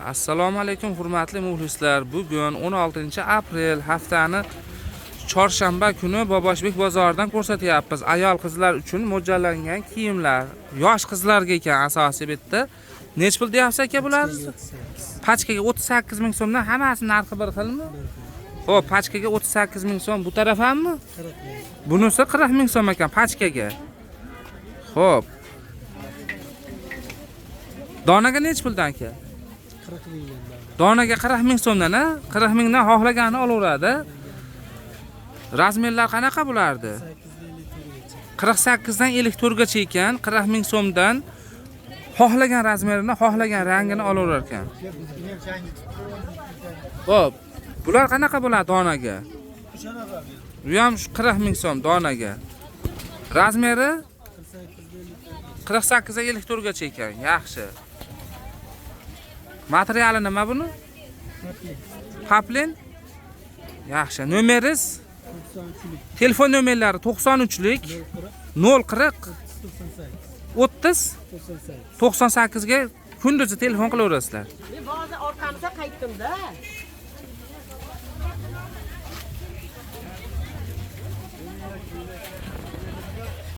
Assalomu alaykum, hurmatli muxlislar. Bugun 16 aprel, haftani chorshanba kuni Boboshbek bozoridan ko'rsatyapmiz. Ayol qizlar uchun mo'ljallangan kiyimlar. Yosh qizlarga ekan asosiy bu yerda. Nech pul deyapsiz, aka, bular? Pachkaga 38 ming so'mdan, hammasi narxi bir xilmi? Xo'p, pachkaga 38 ming so'm. Bu taraf hammi? Bunisi 40 ming so'm ekan pachkaga. Xo'p. Donaga nech puldan, aka? 40 mingdan dona. Donaga 40 ming so'mdan, a? 40 mingdan xohlaganini olaveradi. Размер lar qanaqa bulardi? 8 dan 54 gacha. 48 dan 54 gacha ekan, 40 ming so'mdan xohlagan размер ini, xohlagan rangini olaverar ekan. Xo'p, bular qanaqa bo'ladi donaga? Bu ham shu 40 ming so'm donaga. Размер i 48 dan 54 gacha ekan, yaxshi. Materiali nima buni? Poplin. Yaxshi. Nomeringiz? 93lik. Telefon nomerlari 93lik 040 30 30 98. 98 ga kunduzi telefon qilaverasizlar. Men hozir orqamizga qaytdim-da.